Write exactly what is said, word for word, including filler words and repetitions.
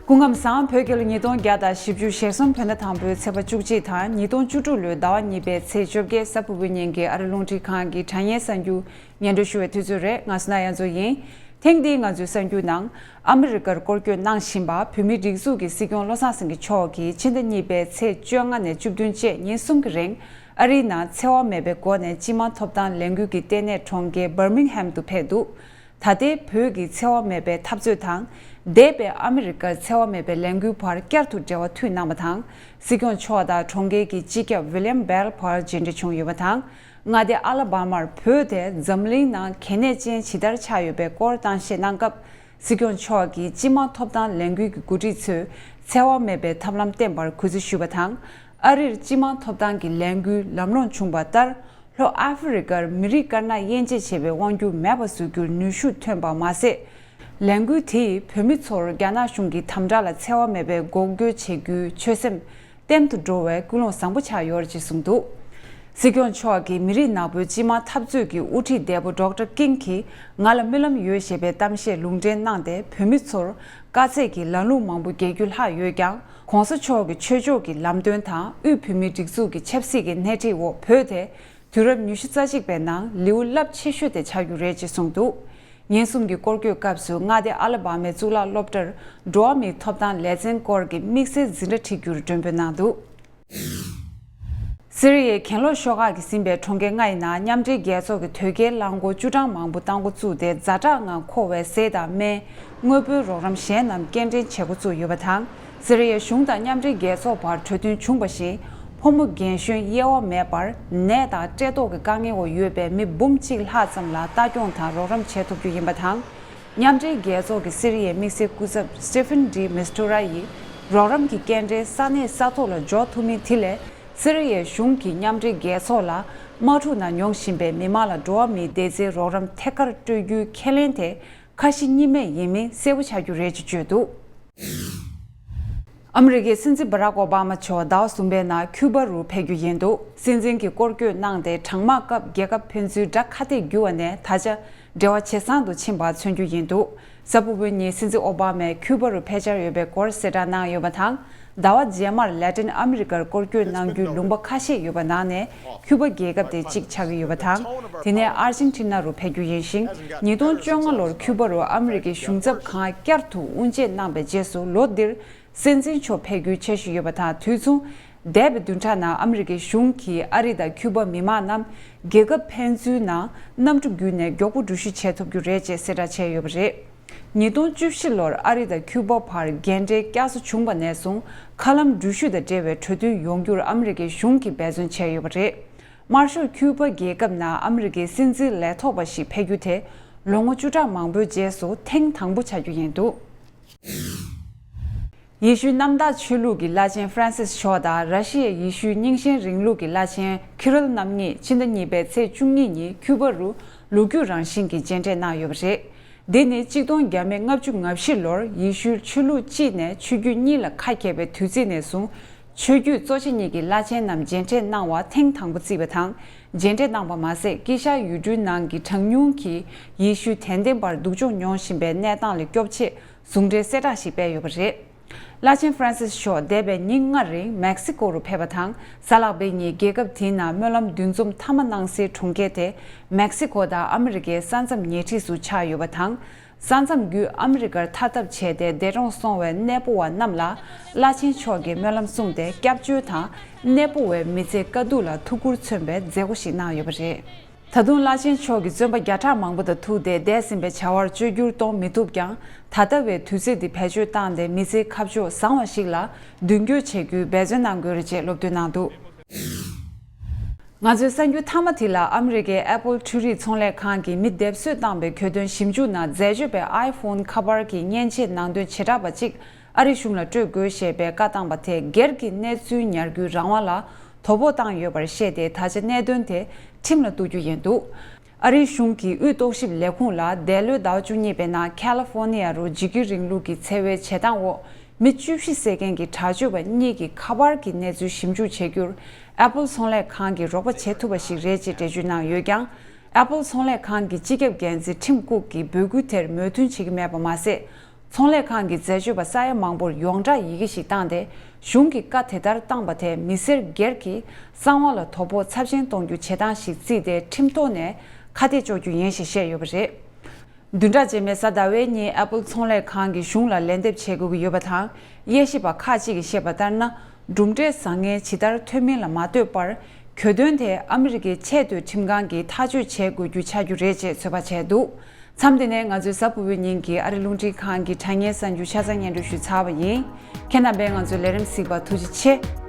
སྐུ་ཁམས་བཟང་། བོད་རྒྱལ་ལོ་ཉིས་སྟོང་བརྒྱ་དང་བཞི་བཅུ་ཞེ་གསུམ་བོད་ཟླ་དང་པོའི་ཚེས་པ་བཅུ་གཅིག་དང་ཉིས་སྟོང་བཅུ་དྲུག་ལོའི་ཟླ་བ་གཉིས་པའི་ཚེས་བཅོ་བརྒྱད་གཟའ་ཕུར་བུའི་ཉིན་གྱི་ཨ་རི་རླུང་འཕྲིན་ཁང་གི་དྲ་བརྙན་གསར་འགྱུར་སྙན་སྒྲོན་ཞུ་བའི་དུས་ཚོད་རེད། ང་སོ་ན་ཡ་མཚོ་ཡིན། ཐེངས་འདིའི་ང་ཚོའི་གསར་འགྱུར་ནང་། ཨ་མི་རི་ཀར་སྐོར་སྐྱོད་གནང་བཞིན་པ་བོད་མིའི་སྒྲིག་འཛུགས་ཀྱི་སྲིད་སྐྱོང་བློ་བཟང་སེང་གེ་མཆོག་གིས་ཕྱི་ཟླ་གཉིས་པའི་ཚེས་བཅོ་ལྔ་ནས་བཅུ་བདུན་བཅས་ཉིན་གསུམ་གྱི་རིང་། ཨ་རིའི་ནང་འཚེ་བ་མེད་པའི་སྒོ་ནས་སྤྱི་དམངས་ཐོབ་ཐང་ལས་འགུལ་གྱི་ལྟེ་གནས་གྲོང་ཁྱེར་འབར་མིང་ཧེམ་དུ་ཕེབས་འདུག་ད་ལྟའི་བོད་ཀྱི་འཚེ་བ་མེད་པའི་འཐབ་རྩོད་དང་། འདས་པའི་ཨ་མི་རི་ཀར་འཚེ་བ་མེད་པའི་ལས་འགུལ་བར་བསྐྱར་དུ་འབྲེལ་བ་མཐུད་གནང་བ་དང་། སྲིད་སྐྱོང་མཆོག་དང་གྲོང་ཁྱེར་གྱི་སྤྱི་ཁྱབ་ཝི་ལི་ཡམ་བྷེལ་བར་མཇལ་འཕྲད་བྱུང་ཡོད་པ་དང་། མངའ་སྡེ་ཨ་ལ་བྷ་མར་བོད་དེ་འཛམ་གླིང་ནང་གལ་གནད་ཅན་ཇི་ལྟར་ཆགས་ཡོད་པའི་སྐོར་གཏམ་བཤད་གནང་སྐབས། སྲིད་སྐྱོང་མཆོག་གིས་སྤྱི་དམངས་ཐོབ་ཐང་ལས་འགུལ་གྱི་འགོ་ཁྲིད་ཚོས་འཚེ་བ་མེད་པའི་ཐབས་ལམ་བསྟེན་པར་གུས་བརྩི་ཞུས་པ་དང་། ཨ་རིར་སྤྱི་དམངས་ཐོབ་ཐང་གི་ལས་འགུལ་ལམ་ལྷོང་བྱུང་བ་ལྟར། ལྷོ་ཨ་ཧྥེ་རི་ཀར་མི་རིགས་དཀར་ནག་དབྱེ་འབྱེད་བྱེད་པའི་དབང་སྒྱུར་མེད་པ་བཟོ་རྒྱུར་ནུས་ཤུགས་ཐོན་པ་མ་ཟད། ལས་འགུལ་དེས་བོད་མི་ཚོར་རྒྱ་ནག་གཞུང་གི་དམ་དྲག་ལ་འཚེ་བ་མེད་པའི་འགོག་རྒོལ་བྱེད་རྒྱུའི་ཆོད་སེམས་བརྟན་དུ་འགྲོ་བའི་ཀུན་སློང་བཟང་པོ་ཆགས་ཡོད་ཅེས་གསུངས་འདུག་སྲིད་སྐྱོང་མཆོག་གིས་མི་རིགས་ནག་པོའི་སྤྱི་དམངས་འཐབ་རྩོད་ཀྱི་དབུ་ཁྲིད་འདས་པོ་ཌོག་ཊར་ཀིང་གིས་ང་ལ་རྨི་ལམ་ཡོད་ཞེས་པའི་གཏམ་བཤད་ལུང་འདྲེན་གནང་སྟེ། བོད་མི་ཚོར་དཀའ་ཚེགས་ཀྱི་ལམ་ལུགས་མང་པོ་བརྒལ་རྒྱུ་ལྷག་ཡོད་ཀྱང་། ྋགོང་ས་མཆོག་གི་ཆོས་ཕྱོགས་ཀྱི་ལམ་སྟོན་དང་དབུས་བོད་མིའི་སྒྲིག་འཛུགས་ཀྱི་ཆབ་སྲིད་ཀྱི་སྣེ་ཁྲིད་འོག་བོད་དེ། དུས་རབས་ཉི་ཤུ་རྩ་གཅིག་པའི་ནང་ལེའུ་རླབས་ཆེ་ཤོས་དེ་ཆགས་རྒྱུ་རེད་ཅེས་གསུངས་འདུག་ཉིན་གསུམ་གྱི་སྐོར་སྐྱོད་སྐབས་སུ་མངའ་སྡེ་ཨ་ལ་བྷ་མའི་གཙུག་ལག་སློབ་གྲྭར་འགྲོ་བ་མིའི་ཐོབ་ཐང་ལེ་ཚན་སྐོར་གྱི་དམིགས་བསལ་འཛིན་གྲྭ་ཁྲིད་རྒྱུར་མགྲོན་འབོད་གནང་འདུག་སི་རི་ཡའི་གྱེན་ལོག་ཤོག་ཁག་གིས་ཟིན་པའི་གྲོང་ཁྱེར་ལྔ་ཡི་ནང་མཉམ་འབྲེལ་རྒྱལ་ཚོགས་ཀྱི་དོས་སྐྱེལ་རླངས་འཁོར་བཅུ་གྲངས་མང་པོ་གཏང་འགོ་བཙུགས་ཏེ། ཛ་དྲག་ངང་མཁོ་བའི་ཟས་དང་སྨན། དངོས་པོའི་རོགས་རམ་གཞན་རྣམས་སྐྱེལ་འདྲེན་བྱེད་འགོ་བཙུགས་ཡོད་པ་དང་། སི་རི་ཡའི་གཞུང་དང་མཉམ་འབྲེལ་རྒྱལ་ཚོགས་བར་གྲོས་མཐུན་བྱུང་བ་བཞིན། ཕོ་མོ་རྒན་གཞོན་དབྱེ་བ་མེད་པར་ནད་དང་བཀྲེས་ལྟོགས་ཀྱི་དཀའ་ངལ་འོག་ཡོད་པའི་མི་འབུམ་གཅིག་ལྷག་ཙམ་ལ་ལྟ་སྐྱོང་དང་རོགས་རམ་བྱེད་ཐུབ་རྒྱུ་ཡིན་པ་དང་། མཉམ་འབྲེལ་རྒྱལ་ཚོགས་ཀྱི་སི་རི་ཡའི་དམིགས་བསལ་སྐུ་ཚབ་Stephen de Mistura ཡིས། རོགས་རམ་གྱི་སྐྱེལ་འདྲེན་ས་གནས་ས་ཐོག་ལ་འཇོག་ཐུབ་མིན་དེ་ལས། སི་རི་ཡའི་གཞུང་གིས་མཉམ་འབྲེལ་རྒྱལ་ཚོགས་ལ་དམག་འཁྲུག་ནང་མྱོང་བཞིན་པའི་མི་མང་ལ་འགྲོ་བ་མིའི་བདེ་རྩའི་རོགས་རམ་ཐད་ཀར་སྤྲོད་རྒྱུའི་ཁས་ལེན་དེ། ཁ་ཞེ་གཉིས་མེད་ཡིན་མིན་གསལ་པོ་ཆགས་རྒྱུ་རེད་ཅེས་བརྗོད་འདུག་ཨ་མི་རི་ཀའི་སྲིད་འཛིན་བྷ་རག་ཨོ་བྷ་མ་མཆོག་ཟླ་བ་གསུམ་པའི་ནང་ཁྱུ་པ་རུ་ཕེབས་རྒྱུ་ཡིན་འདུག་སྲིད་འཛིན་གྱི་སྐོར་སྐྱོད་གནང་སྟེ། གྲང་དམག་སྐབས་རྒྱལ་ཁབ་ཕན་ཚུན་དགྲ་ཁ་གཏད་གྱུར་བ་ནས་ད་ཆ་འབྲེལ་བ་ཇེ་བཟང་དུ་ཕྱིན་པ་མཚོན་རྒྱུ་ཡིན་འདུག་གཟའ་ཕུར་བུ་ཉིན་སྲིད་འཛིན་ཨོ་བྷ་མས་ཁྱུ་པ་རུ་ཕེབས་འཆར་ཡོད་པའི་སྐོར་གསལ་བསྒྲགས་གནང་ཡོད་པ་དང་། ཟླ་བ་རྗེས་མར་ལ་ཏིན་ཨ་མི་རི་ཀར་སྐོར་སྐྱོད་གནང་རྒྱུའི་ལུང་པ་ཁ་ཤས་ཡོད་པ་ནང་ནས། ཁྱུ་པ་རྒྱལ་ཁབ་དེ་གཅིག་ཆགས་ཀྱི་ཡོད་པ་དང་། དེ་ནས་ཨར་ཇེན་ཊི་ན་རུ་ཕེབས་རྒྱུ་ཡིན་ཞིང་། ཉིས་སྟོང་བཅོ་ལྔ་ལོར་ཁྱུ་པ་རུ་ཨ་མི་རི་ཀའི་གཞུང་ཚབ་ཁང་བསྐྱར་དུ་དབུ་འབྱེད་གནང་པའི་རྗེས་སུ། ལོ་འདིར་སྲིད་འཛིན་མཆོག་ཕེབས་རྒྱུའི་འཆར་གཞི་ཡོད་པ་དང་། དུས་མཚུངས། འདས་པའི་བདུན་ཕྲག་ནང་ཨ་མི་རི་ཀའི་གཞུང་གིས་ཨ་རི་དང་ཁྱུ་པ་མི་མང་རྣམས་རྒྱལ་ཁབ་ཕན་ཚུན་ནང་གནམ་གྲུ་བརྒྱུད་ནས་མགྱོགས་པོ་འགྲུལ་བཞུད་བྱེད་ཐུབ་རྒྱུ་རེད་ཅེས་གསལ་བསྒྲགས་བྱས་ཡོད་པ་རེད། ཉིས་སྟོང་བཅུ་བཞི་ལོར་ཨ་རི་དང་ཁྱུ་པ་བར་རྒྱལ་འབྲེལ་བསྐྱར་གསོ་བྱུང་བ་ནས་བཟུང་། མཁའ་ལམ་འགྲུལ་བཞུད་དང་འབྲེལ་བའི་གྲོས་མཐུན་ཡོང་རྒྱུར་ཨ་མི་རི་ཀའི་གཞུང་གིས་འབད་བརྩོན་བྱས་ཡོད་པ་རེད། དམར་ཤོག་ཁྱུ་པ་རྒྱལ་ཁབ་ནང་ཨ་མི་རི་ཀའི་སྲིད་འཛིན་ལས་ཐོག་པ་ཞིག་ཕེབས་རྒྱུ་དེ་ལོ་ངོ་བཅུ་ཕྲག་མང་པོའི་རྗེས་སུ་ཐེངས་དང་པོ་ཆགས་རྒྱུ་ཡིན་འདུག་ཡེ་ཤུའི་གནམ་བདག་ཆོས་ལུགས་ཀྱི་བླ་ཆེན་ཧྥ་རན་སིས་མཆོག་དང་། ར་ཤི་ཡའི་ཡེ་ཤུའི་རྙིང་ཞེན་རིང་ལུགས་ཀྱི་བླ་ཆེན་ཁི་རིལ་རྣམ་གཉིས་ཕྱི་ཟླ་གཉིས་པའི་ཚེས་བཅུ་གཉིས་ཉིན་ཁྱུ་པ་རུ་ལོ་རྒྱུས་རང་བཞིན་གྱི་མཇལ་འཕྲད་གནང་ཡོད་པ་རེད། འདི་ནི་གཅིག་སྟོང་བརྒྱ་མེད་ལྔ་བཅུ་ང་བཞི་ལོར་ཡེ་ཤུའི་ཆོས་ལུགས་གཅིག་ནས་ཆོས་བརྒྱུད་གཉིས་ལ་ཁ་གྱེས་པའི་དུས་ཚིགས་ནས་བཟུང་། ཆོས་བརྒྱུད་གཙོ་ཆེ་གཉིས་ཀྱི་བླ་ཆེན་རྣམས་མཇལ་འཕྲད་གནང་བ་ཐེངས་དང་པོ་བརྩིས་པ་དང་། མཇལ་འཕྲད་གནང་པ་མ་ཟད། དཀྱིལ་ཤར་ཡུལ་གྲུའི་ནང་གི་གྲངས་ཉུང་གི་ཡེ་ཤུའི་དད་ལྡན་པར་སྡུག་སྦྱོང་མྱོང་བཞིན་པའི་གནས་སྟངས་ལ་སྐྱོབ་ཆེད། ཟུང་འབྲེལ་གསལ་བསྒྲགས་ཤིག་སྤེལ་ཡོད་པ་རེད། བླ་ཆེན་ཧྥ་རན་སིས་མཆོག་འདས་པའི་ཉིན་ལྔ་རིང་མེག་སི་ཀོ་རུ་ཕེབས་པ་དང་། གཟའ་ལྷག་པའི་ཉིན་རྒྱལ་ཁབ་དེའི་ནང་སྨོན་ལམ་འདུ་འཛོམས་མཐའ་མ་གནང་སའི་གྲོང་ཁྱེར་དེ་མེག་སི་ཀོ་དང་ཨ་མི་རི་ཀའི་ས་མཚམས་ཉེ་འཁྲིས་སུ་ཆགས་ཡོད་པ་དང་། ས་མཚམས་བརྒྱུད་ཨ་མི་རི་ཀར་ཐར་ཐབས་བྱས་ཏེ། འདས་གྲོངས་སོང་བའི་གནས་སྤོ་བ་རྣམས་ལ་བླ་ཆེན་མཆོག་གིས་སྨོན་ལམ་གསུངས་ཏེ། སྐྱབས་བཅོལ་དང་གནས་སྤོ་བའི་མི་ཚེའི་དཀའ་སྡུག་ལ་ཐུགས་ཁུར་མཚོན་པའི་མཛད་སྒོ་ཞིག་གནང་ཡོད་པ་རེད། ད་དུང་བླ་ཆེན་མཆོག་གིས་བཙོན་པ་བརྒྱ་ཕྲག་མང་པོ་དང་ཐུག་སྟེ། འདས་ཟིན་པའི་བྱ་བར་བཅོས་བསྒྱུར་གཏོང་མི་ཐུབ་ཀྱང་། ད་ལྟ་བའི་དུས་ཚོད་འདི་བེད་སྤྱོད་བཏང་སྟེ། མི་ཚེའི་ཁ་ཕྱོགས་བཟང་བ་ཞིག་ལ་མདུན་སྐྱོད་བྱེད་རྒྱུའི་འབད་བརྩོན་གནང་དགོས་རེད་ཅེས་སློབ་སྟོན་གནང་འདུག་ང་ཚོའི་གསར་འགྱུར་མཐའ་མ་དེ་ལ། ཨ་མི་རི་ཀའི་ཨེ་པོལ་འཕྲུལ་རིག་ཚོང་ལས་ཁང་གིས་མི་སྡེབ་གསོད་བཏང་པའི་གྱོད་དོན་ཞིབ་འཇུག་ནང་འཛད་སྤྱོད་པའི་ཨའི་ཕོན་ཁ་པར་གྱི་མཉེན་ཆས་ནང་དོན་བྱེ་བྲག་པ་གཅིག་ཨ་རི་གཞུང་ལ་སྤྲོད་དགོས་ཞེས་པའི་བཀའ་བཏང་པ་དེས། སྒེར་གྱི་གནས་ཚུལ་ཉར་རྒྱུའི་རང་དབང་ལ་དོ་ཕོག་བཏང་ཡོད་པར་བཤད་དེ། ད་ཆ་གནད་དོན་དེ་ཁྲིམས་ལ་གཏུག་རྒྱུ་ཡིན་འདུག་ཨ་རིའི་གཞུང་གི་དབུས་རྟོག་ཞིབ་ལས་ཁུངས་ལ་འདས་ལོའི་ཟླ་བ་བཅུ་གཉིས་པའི་ནང་ཁ་ལི་ཧྥོ་ནི་ཡ་རུ་འཇིགས་སྐུལ་རིང་ལུགས་ཀྱི་འཚེ་བའི་བྱེད་སྟངས་འོག་མི་བཅུ་བཞི་བསད་མཁན་གྱི་དྲག་སྤྱོད་པ་གཉིས་ཀྱི་ཁ་པར་གྱི་གནས་ཚུལ་ཞིབ་འཇུག་བྱེད་རྒྱུར། ཨེ་པོལ་ཚོང་ལས་ཁང་གིས་རོགས་པ་བྱེད་ཐུབ་པ་ཞིག་རེད་ཅེས་འགྲེལ་བརྗོད་གནང་ཡོད་ཀྱང་། ཨེ་པོལ་ཚོང་ལས་ཁང་གི་སྤྱི་ཁྱབ་འགན་འཛིན་ཊིམ་ཀུག་གིས་འབོད་སྐུལ་དེར་མོས་མཐུན་བྱེད་ཀྱི་མེད་པ་མ་ཟད། ཚོང་ལས་ཁང་གི་འཛད་སྤྱོད་པ་ས་ཡ་མང་པོར་ཡོངས་བསྒྲགས་ཡི་གེ་ཞིག་བཏང་སྟེ། གཞུང་གིས་བཀའ་དེ་ལྟར་བཏང་པ་དེས་མི་སེར་སྒེར་གྱི་གསང་བ་ལ་དོ་ཕོག་ཚབས་ཆེན་གཏོང་རྒྱུ་བྱེད་སྟངས་ཤིག་བརྩིས་ཏེ། ཁྲིམས་ཐོག་ནས་ཁ་གཏད་གཅོག་རྒྱུ་ཡིན་ཞེས་བཤད་ཡོད་པ་རེད། བདུན་ཕྲག་རྗེས་མའི་གཟའ་ཟླ་བའི་ཉིན་ཨེ་པལ་ཚོང་ལས་ཁང་གིས་གཞུང་ལ་ལན་འདེབས་བྱེད་དགོས་ཀྱི་ཡོད་པ་དང་། དབྱེ་ཞིབ་པ་ཁག་ཅིག་གིས་བཤད་པ་ལྟར་ན། གྲུབ་འབྲས་བཟང་ངན་ཇི་ལྟར་ཐོན་མིན་ལ་མ་ལྟོས་པར། གྱོད་དོན་དེ་ཨ་མི་རི་ཀའི་ཆེས་མཐོའི་ཁྲིམས་ཁང་གིས་ཐག་གཅོད་བྱེད་དགོས་རྒྱུ་ཆགས་རྒྱུ་རེད་ཅེས་ཚོད་དཔག་བྱས་འདུག་མཚམས་འདི་ནས་ང་ཚོའི་གཟའ་ཕུར་བུའི་ཉིན་གྱི་ཨ་རི་རླུང་འཕྲིན་ཁང་གི་དྲ་བརྙན་གསར་འགྱུར་ཆ་ཚང་སྙན་སྒྲོན་ཞུས་ཚར་བ་ཡིན། ཁྱེད་རྣམ་པས་ང་ཚོའི་ལས་རིམ་གཟིགས་པར་ཐུགས་རྗེ་ཆེ།